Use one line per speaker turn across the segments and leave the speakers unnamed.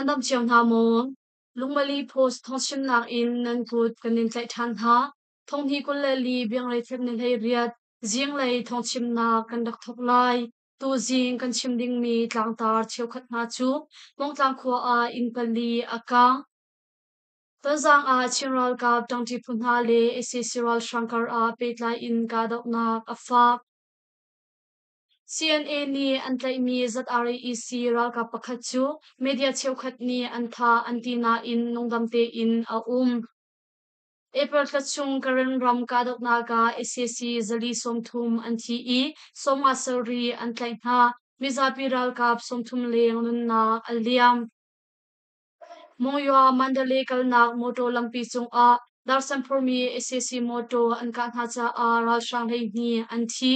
Nan dam cio hna maw? Lungmali Post thawngchimnak in nan kut kan in tlaih ṭhan hna. Thonghnih 24 biangreithlep ni 18 zinglei thawngchimnak kan rak thawk lai. Tuzing kan chim dingmi tlangtar cheukhat hna cu Hmawngtlang khua ah inn pali a kaang. Tonzang ah Chin ralkap ṭangṭi phu hna le sac ralhrang kar ah pehtlai in kahdohnak a fak. CNA nih an tlaihmi ZRAEC ralkap pakhat cu media cheukhat nih an thah an ti nain nungdam tein a um. April thla chung Karen ram kahdohnak ah sac 430 an thi i 57 an tlaih hna. Mizapi ralkap 30 leng nunnak a liam. Monywa Mandalay kalnak mawtaw lampi cungah darsan phurmi sac mawtaw an kah hna caah ralhrang 12 an thi.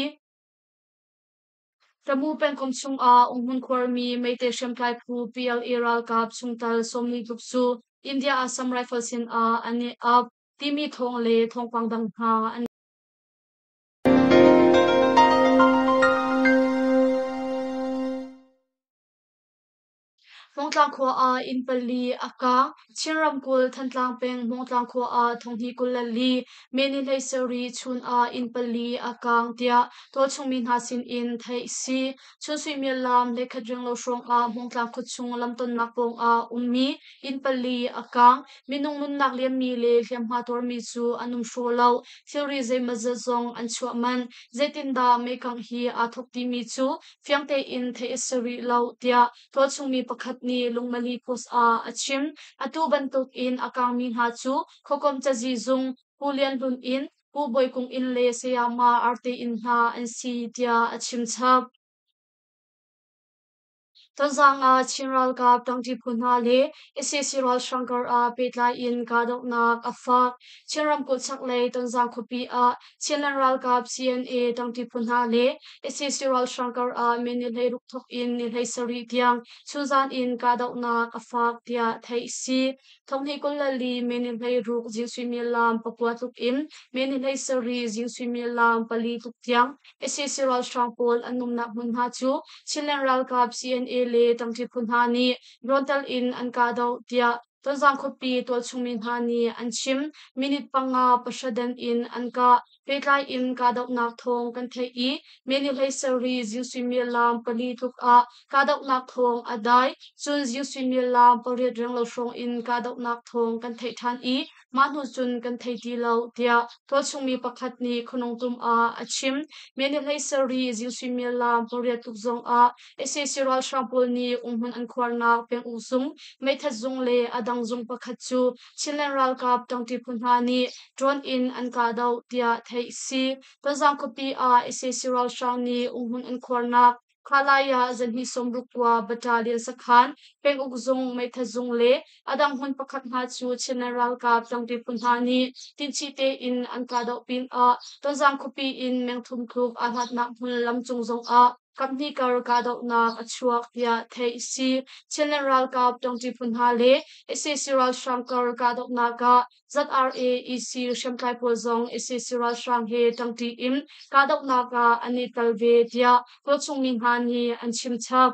Tamu pengkomh chungah umhmun khuarmi Meitei hriamtlai phu PLA ralkap chungtel 40 tluk cu India Assam Rifle sinah an i ap timi thawng le thawngpang dang hna an. Hmawngtlang khua ah inn pali a kaang. Chin ramkulh Thantlang peng Hmawngtlang khua ah thonghnih 24 May ni 17 chun ah inn pali a kaang tiah tualchung mi hna sin in theih a si. Chun suimilam hlekhat renglo hrawng ah Hmawngtlang khuachung lamtonnak pawng ah ummi inn pali a kaang. Minung nunnak liammi le hliamhma tuarmi cu an um hraw lo. Thilri zeimawzat zong an chuah manh. Zeitindah meikangh hi aa thawk timi cu fiang tein theih a si rih lo tiah tualchungmi pakhat nih Lungmali Post ah a chim. Atu bantuk in a kangmi hna cu khuakomh cazi zung, Pu Lian Hlun inn, Pu Bawi Kung inn le Sayama Arte inn hna an si tiah a chim chap. Tonzang ah Chin ralkap ṭangṭi phu hna le sac ralhrang kar ah pehtlai in kahdohnak a fak. Chin ramkulh chaklei Tonzang khuapi ah Chinland ralkap CNA ṭangṭi phu hna le sac ralhrang kar ah May ni 16 thawk in ni 17 tiang chunzan in kahdohnak a fak tiah theih a si. Thonghnih 24 May ni 16 zing suimilam 9 tluk in May ni 17 zing suimilam 4 tluk tiang sac ralhrang pawl an umnak hmun hna cu Chinland ralkap CNA le ṭangṭi phu hna nih drone tal in an kahdoh tiah Tonzang khuapi tualchungmi hna nih an chim. Minute panga pahra dan in an kah. Pehtlai in kahdohnak thawng kan theih i May ni 17 zing suimilam 4 tluk ah kahdohnak thawng a dai. Cun zing suimilam 8 renglo hrawng in kahdohnak thawng kan theih ṭhan i Mah hnu cun kan thei ti lo, tiah tualchungmi pakhat nih Khonungtum ah a chim. May ni 17 zing suimilam 8 tluk zong ah sac ralhrang pawl nih umhmun an khuarnak penguk zung, meithat zung le a dang zung pakhat cu Chinland ralkap ṭangṭi phu hna nih drone in an kahdoh tiah theih a si. Tonzang khuapi ah sac ralhrang nih umhmun an khuarnak Khalai ah zanhnih 60 kua battalion sakhan, penguk zung, meithat zung le a dang hmun pakhat hna cu Chinland ralkap tlangpi phu hna nih tinchih tein an kahdoh pinah Tonzang khuapi in mengthum tluk aa hlatnak hmun lamcung zongah kaphnih kar kahdohnak a chuak tiah theih a si. Chinland ralkap tlangpi phu hna le sac ralhrang kar kahdohnak ah ZRA-EC hriamtlai pawl zong sac ralhrang he ṭangṭi in kahdohnak ah an i tel ve tiah tualchungmi hna nih an chim chap.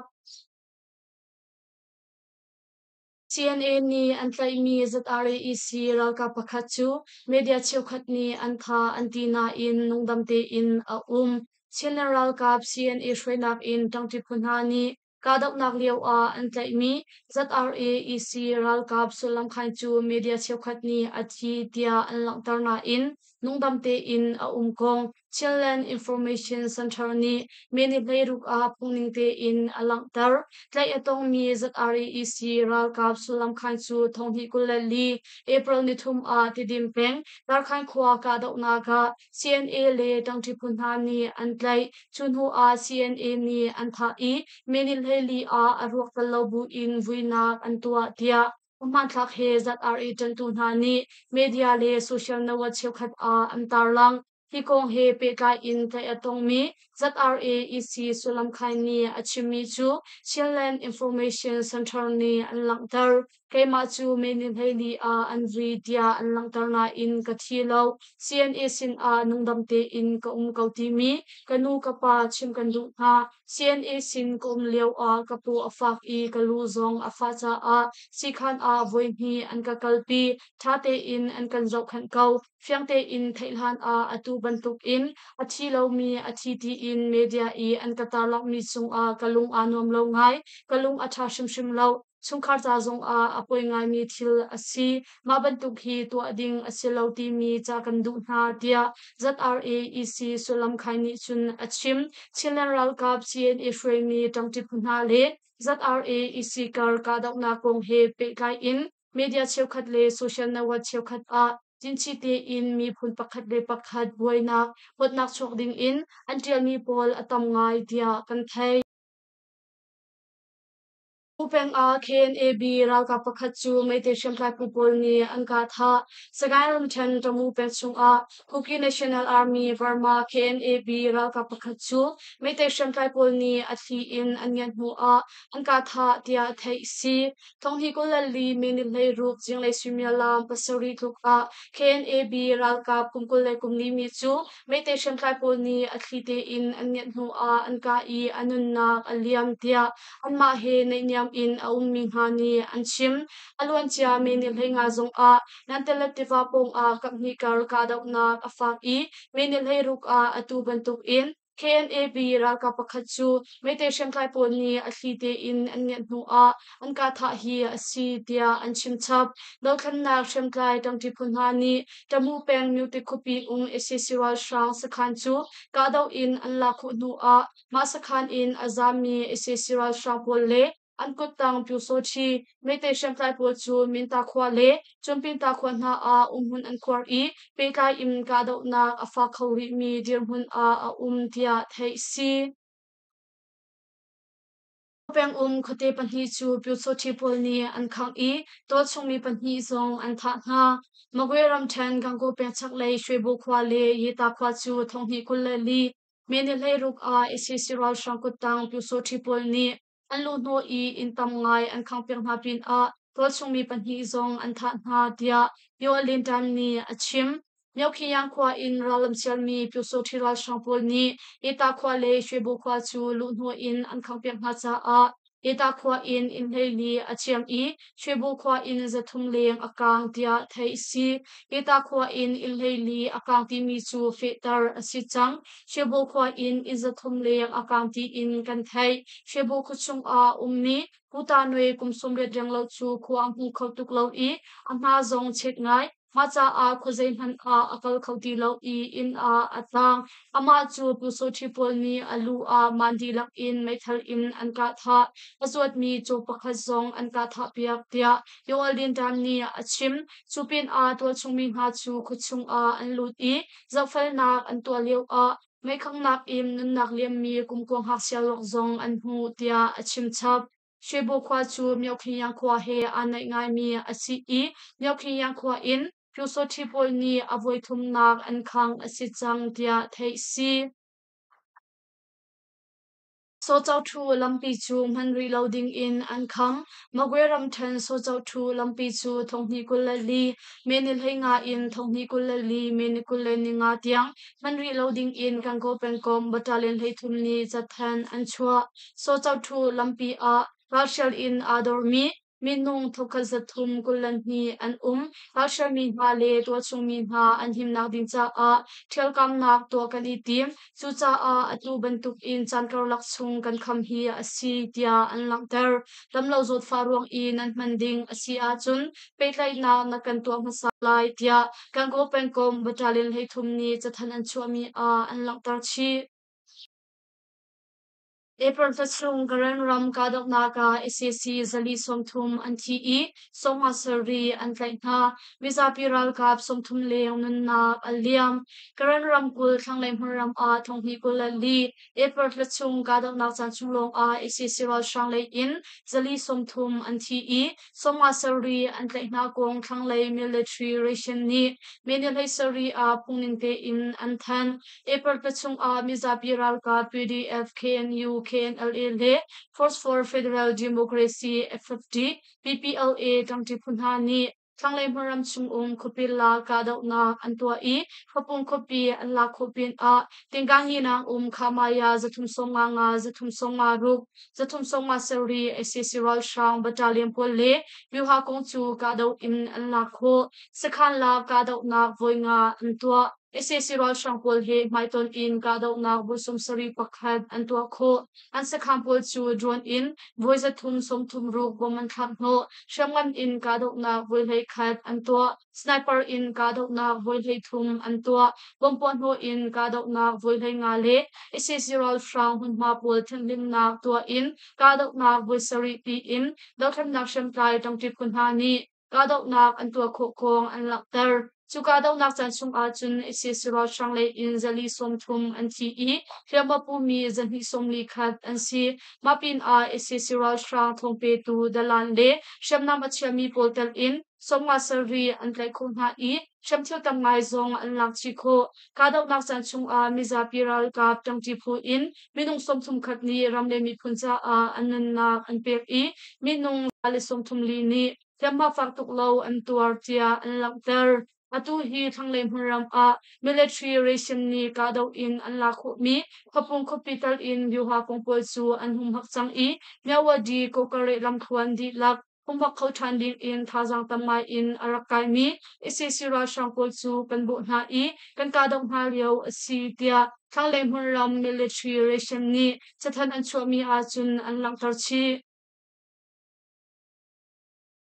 CNA nih an tlaihmi ZRA-EC ralkap pakhat cu media cheukhat nih an thah an ti nain nungdam tein a um. Chinland ralkap CNA hruainak in ṭangṭi phu hna nih Kahdohnak lio ah an tlaihmi ZRA-EC ralkap sullam khain cu media cheukhat nih a thi tiah an langhter nain nungdam tein a um kong Chinland Information Center nih May ni 16 ah phungning tein a langhter. Tlaih a tongmi ZRA-EC ralkap sullam khain cu thonghnih 24 April ni thum ah Tidim peng Tarkhan khua kahdohnak ah CNA le ṭangṭi phu hna nih an tlaih. Cu hnu ah CNA nih an thah i May ni 14 ah a ruak tel lo buin vuinak an tuah tiah hmanthlak he ZRA ṭanhtu hna nih media le social network cheukhat ah an tarlangh. Hi kong he pehtlai in tlaih a tongmi ZRA EC Sullam Khai nih a chimmi cu Chinland Information Center nih an langhter. Keimah cu May ni 14 ah an vui tiah an langhter nain ka thi lo. CNA sinah nungdam tein ka um ko timi ka nu ka pa chim kan duh hna. CNA sin ka um lio ah ka paw a fak i ka lu zong a fah caah siikhan ah voihnih an ka kalpi. Ṭha tein an kan zohkhenh ko. Fiang tein theih hlan ah atu bantukin a thi lomi a thi tiin media i an ka tarlanghmi cungah ka lung aa nuam lo ngai. Ka lung a ṭha hrimhrim lo. Chungkhar ca zongah a poi ngaimi thil a si. Mah bantuk hi tuah ding a si lo timi ca kan duh hna, tiah ZRA EC Sullam Khai nih cun a chim. Chinland ralkap CNA hruaimi ṭangṭi phu hna le ZRA EC kar kahdohnak kong he pehtlai in media cheukhat le social network cheukhat ah cinchi tein miphun pakhat le pakhat buainak, huatnak chuak ding in an ṭialmi pawl a tam ngai tiah kan theih. Peng ah KNAB ralkap pakhat cu Meitei hriamtlai phu pawl nih an kah thah. Sagaing ramṭhen Tamu peng chungah Kuki National Army Burma KNAB ralkap pakhat cu Meitei hriamtlai pawl nih a thli in an ngiat hnu ah an kah thah tiah theih a si. Thonghni 24 minute 16 zinglei suimilam 7 tluk ah KNAB ralkap kum 24 mi cu Meitei hriamtlai pawl nih a thli tein an ngiat hnu ah an kah i a nunnak a liam tiah anmah he naihniam in a ummi hna nih an chim. A luancia May ni 15 zong ah Nantalat tiva pawng ah kaphnih kar kahdohnak a fak i May ni 16 ah atu bantuk in KNAB ralkap pakhat cu Meitei hriamtlai pawl nih a thli tein an ngiat hnu ah an kah thah hi a si tiah an chimchap. Dothlennak hriamtlai ṭangṭi phu hna nih Tamu peng Myuti khuapi um sac ralhrang sakhan cu kahdoh in an lak khawh hnu ah mah sakhan in a zaammi sac ralhrang pawl le an kuttang Pyusawṭhi Meitei hriamtlai pawl cu Minta khua le Cunpinta khua hna ah umhmun an khuar i pehtlai in kahdohnak a fak kho rihmi dirhmun ah a um tiah theih a si. Pengum khuate pahnih cu Pyusawṭhi pawl nih an khangh i tualchungmi pahnih zong an thah hna. Magwe ramṭhen Gangaw peng chaklei Shwebo khua le Yeta khua cu thonghnih 24 May ni 16 ah sac ralhrang kuttang Pyusawṭhi pawl nih an luhhnawh i inn tam ngai an khanghpiak hna pinah tualchungmi pahnih zong an thah hna tiah Pyo Lin Tan nih a chim. Myokhiyang khua in rallam sialmi Pyusawṭhi ralhrang pawl nih Eta khua le Shwebo khua cu luhhnawh in an khanghpiak hna caah Eta khua in inn 14 a ciam i Shwebo khua in 300 leng a kaang tiah theih a si. Eta khua in inn 14 a kaang timi cu fehter a si cang. Shwebo khua in inn 300 leng a kaang tiin kan theih. Shwebo khuachung ah ummi Pu Ta Nwe kum 80 renglo cu khua a hmu kho tuk lo i a hna zong chet ngai. Mah caah khuazei hmanh ah a kal kho ti lo i inn ah a tang. Amah cu Pyusawṭhi pawl nih a lu ah maan dihlak in meithal in an kah thah. A zuatmi caw pakhat zong an kah thahpiak tiah Yoel Dintan nih a chim. Cu pinah tualchungmi hna cu khuachung ah an lut i zohfelnak an tuah lioah meikhanghnak in nunnak liammi kumkua ngakchia ruak zong an hmuh tiah a chimchap. Shwebo khua cu Myokhiyang khua he aa naih ngaimi a si i Myokhiyang khua in Pyusawṭhi pawl nih a voithumnak an khangh a si cang tiah theih a si. Sawcawṭhu lampi cu hman rih lo dingin an kham. Magwe ramṭhen Sawcawṭhu lampi cu thonghnih 24 May ni 15 in thonghnih 24 May ni 25 tiang hman rih lo dingin Gangaw pengkomh battalion 33 nih cathanh an chuah. Sawcawṭhu lampi ah ralhrial in aa dormi minung thawkkhat 322 an um. Ralhrialmi hna le tualchungmi hna an himnak ding caah ṭhialkamnak tuah kan i tim. Cucaah atu bantukin caan karlak chung kan kham hi a si tiah an langhter. Damlo zawtfah ruang i nan hman ding a si ahcun pehtlaihnak na kan tuah hmasa lai tiah Gangaw pengkomh battalion 33 nih cathanh an chuahmi ah an langhter chih. April thla chung Karen ram kahdohnak ah sac 430 an thi i 57 an tlaih hna. Mizapi ralkap 30 leng nunnak an liam. Karen ramkulh thlanglei hmunram ah 2024 April thla chung kahdohnak caan chung lawng ah sac ralhrang lei in 430 an thi i 57 an tlaih hna kong thlanglei military ration nih May ni 17 ah phungning tein an thanh. April thla chungah mizapi ralkap PDF, KNU, KNLA le Force for Federal Democracy FFD, PPLA ṭangṭi phu hna nih thlanglei hmunram chungum khuapi la kahdohnak an tuah i Hpapung khuapi an lak khawh pinah Tingkanginak um Khamaya 355, 356, 357 sac ralhrang battalion pawl le Myuha kong cu kahdoh in an lak khawh. Sakhan la kahdohnak voi nga an tuah. Sac ralhrang pawl he hmaitonh in kahdohnak voi 71 an tuah khawh. An sakhan pawl cu drone in voi 336 bom an thlak hnawh. Hriamngan in kahdohnak voi 11 an tuah. Sniper in kahdohnak voi 33 an tuah. Bom puahhnawh in kahdohnak voi 15 le sac ralhrang hmunhma pawl thinhlimnak tuah in kahdohnak voi 7 tiin dothlennak hriamtlai ṭangṭi phu hna nih kahdohnak an tuah khawh kong an langhter. Cu kahdohnak caan chung ahcun sac ralhrang lei in 430 an thi i hliamhma pumi 241 an si. Mah pinah sac ralhrang thawngpetu dalan le hriamnam a chiami pawl tel in 57 an tlaih khawh hna i hriamthil tam ngai zong an lak chih khawh. Kahdohnak caan chungah mizapi ralkap ṭangṭi phu in minung 31 nih ram le miphun caah an nunnak an pek i minung 134 nih hliamhma fak tuk lo an tuar tiah an langhter. Atu hi thlanglei hmunram ah military ration nih kahdoh in an lak khawhmi Khuapung khuapi tal in Byuha kong pawl cu an humhak cang i Myawaddy Kokare lamthluan dihlak humhak kho ṭhan ding in thazaang tam ngai in a rak kaimi sac ralhrang pawl cu kan bawh hna i kan kahdoh hna lio a si tiah thlanglei hmunram military ration nih cathanh an chuahmi ahcun an langhter chih.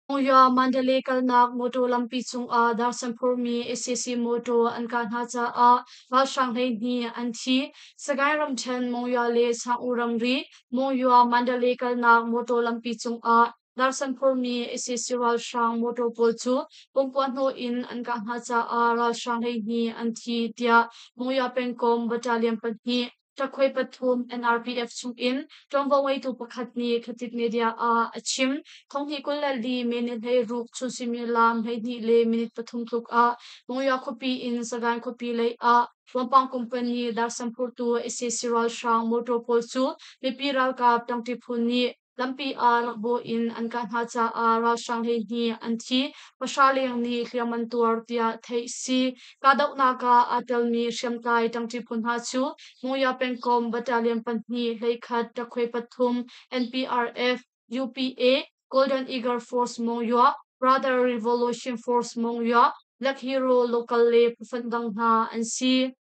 Monywa Mandalay kalnak mawṭaw lampi cungah darsan phurmi sac mawṭaw an kah hna caah ralhrang 12 an thi. Sagaing ramṭhen Monywa le Sangau ramri Monywa Mandalay kalnak mawṭaw lampi cungah darsan phurmi sac ralhrang mawṭaw pawl cu pumpuah hnawh in an kah hna caah ralhrang 12 an thi tiah Monywa pengkomh battalion pahnih Ṭakhuai pathum NRPF chungin ṭuanvo ngeitu pakhat nih Khatit Media ah a chim. 2024 May ni 16 chun suimilam 12 le minute 3 tluk ah Monywa khuapi in Sagaing khuapi lei ah Vampang company darsan phurtu sac ralhrang motor pawl cu mipi ralkap ṭangṭi phu nih lampi ah rak bawh in an kah hna caah ralhrang 12 an thi, 9 leng nih hliam an tuar tiah theih si. Kahdohnak ah aa telmi hriamtlai ṭangṭi phu hna cu Monywa pengkomh battalion pahnih 11 ṭakhuai pathum NPRF, UPA, Golden Eagle Force Monywa, Brother Revolution Force Monywa, Black Hero Local le phufonh dang hna an si.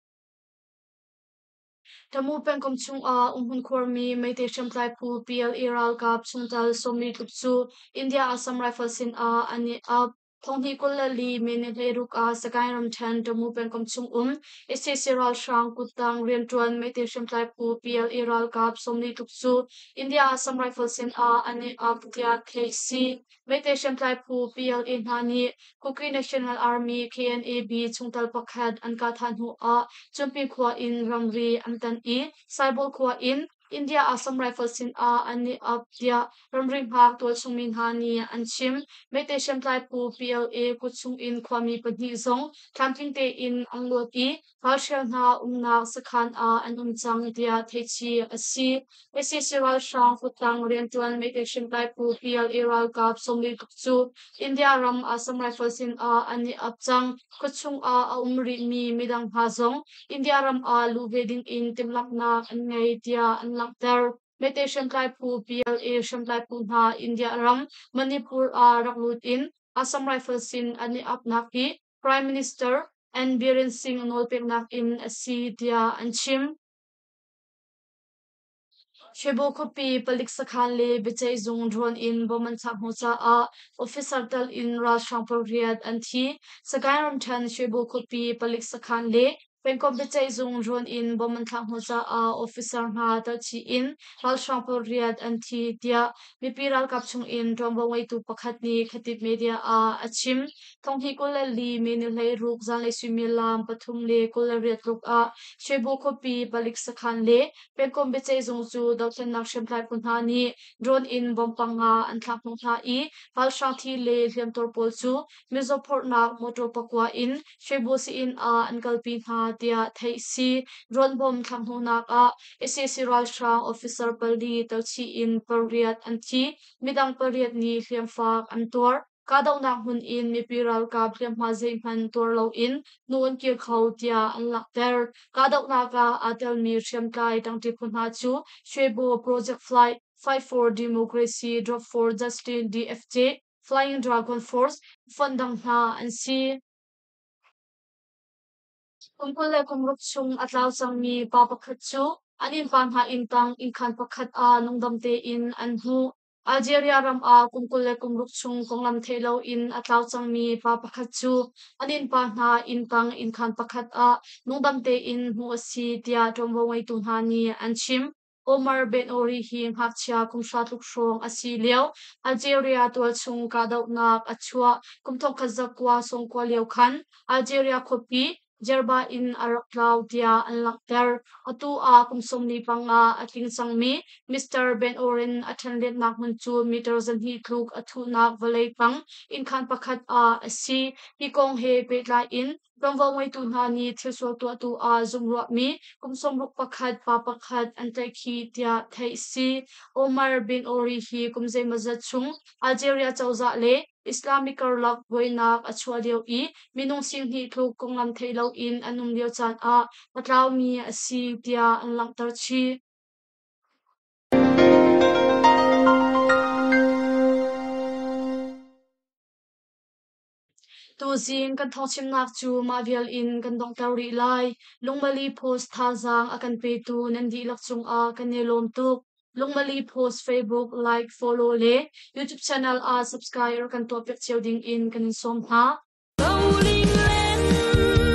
Tamu pengkomh chungah umhmun khuarmi Meitei hriamtlai phu PLA ralkap chungtel 40 tluk cu India Assam Rifle sinah an i ap. 2024 May ni 16 ah Sagaing ramṭhen Tamu pengkomh chungum sac ralhrang kuttang rianṭuan Meitei hriamtlai phu PLA ralkap 40 tluk cu India Assam Rifle sinah an i ap tiah theih si. Meitei hriamtlai phu PLA hna nih Kuki National Army KNAB chungtel pakhat an kah thah hnu ah Cunpi khua in ramri an tan i Saibawh khua in India Assam Rifle sin ah an i ap tiah ramri hngak tualchung mi hna nih an chim. Meitei hriamtlai phu PLA kut chung in khuami pahnih zong tlamtling tein an luat i ralhrial hna umnak sakhan ah an um cang tiah theihchih a si. Sac ralhrang kuttang rianṭuan Meitei hriamtlai phu PLA ralkap 40 cu India ram Assam Rifle sin ah an i ap cang. Khuachung ah a um rihmi midang hna zong India ram ah luh ve ding in timhlamhnak an ngei tiah an langhter. Meitei hriamtlai phu PLA hriamtlai phu hna India ram Manipur ah rak lut in Assam Rifle sin an i apnak hi Prime Minister N. Biren Singh nawlpeknak in a si tiah an chim. Shwebo khuapi palik sakhan le biaceihzung drone in bom an thlak hnu caah officer tal in ralhrang pariat an thi. Sagaing ramṭhen Shwebo khuapi palik sakhan le Pengkomh biaceihzung drone in bomb an thlak hnu caah officer hna telhchih in ralhrang pariat an thi tiah mipi ralkap chungin ṭuanvo ngeitu pakhat nih Khatib media ah a chim. Thonghnih 24 May ni 16 zanlei suimilam 3:28 tluk ah Shwebu khuapi palik sakhan le pengkomh biaceihzung cu dothlennak hriamtlai phu hna nih drone in bomb panga an thlak hnawh hna i ralhrang thi le hliamtuar pawl cu mizaw phorhnak motor pakua in Shwebu sii-inn ah an kalpi hna tiah theih si. Drone bomb thlakhnawhnak ah sac ralhrang officer pali telchih in pariat an thi. Midang pariat nih hliamfak an tuar. Kahdohnak hmun in mipi ralkap hliamhma zeihmanh tuar loin hnu an kir kho tiah an langhter. Kahdohnak ah aa telmi hriamtlai ṭangṭi phu hna cu Shwebo Project Flight, Fight for Democracy, Drop for Justin DFJ, Flying Dragon Force, fonh dang hna an si. Kum 20 le kum ruk chung a tlau cangmi pa pakhat cu an innpa hna inn tang innkhan pakhat ah nungdam tein an hmuh. Algeria ram ah kum 20 le kum ruk chung konglam theih loin a tlau cangmi pa pakhat cu an innpa hna inn tang innkhan pakhat ah nungdam tein hmuh a si tiah ṭuanvo ngeitu hna nih an chim. Omar Ben Ori hi ngakchia kum hra tluk hrawng a si lio Algeria tualchung kahdohnak a chuah kum thongkhat zakua sawmkua lio khan Algeria khuapi Djerba in a rak tlau tiah an langhter. Atu ah kum 45 a tling cangmi Mr. Ben Oren a ṭhenletnak hmun cu meter 200 tluk a thuhnak vawlei tang innkhan pakhat ah a si. Hi kong he pehtlai in Ṭuanvo ngeitu hna nih thilsual tuahtu ah zumhruahmi kum 61 pa pakhat an tlaihkhih tiah theih a si. Omar bin Ori hi kum zeimawzat chung Algeria cozah le Islamic karlak buainak a chuah lio i minung 20,000 tluk konglam theih loin an um lio caan ah a tlaumi a si tiah an langhter chih. Tuzing kan thawngchimnak cu mah vial in kan donghter rih lai. Lungmali Post thazaang a kan petu nan dihlak cungah kan i lawm tuk. Lungmali Post Facebook like, follow le YouTube channel ah subscribe kan tuahpiak cio ding in kan in sawm hna.
Rolling land.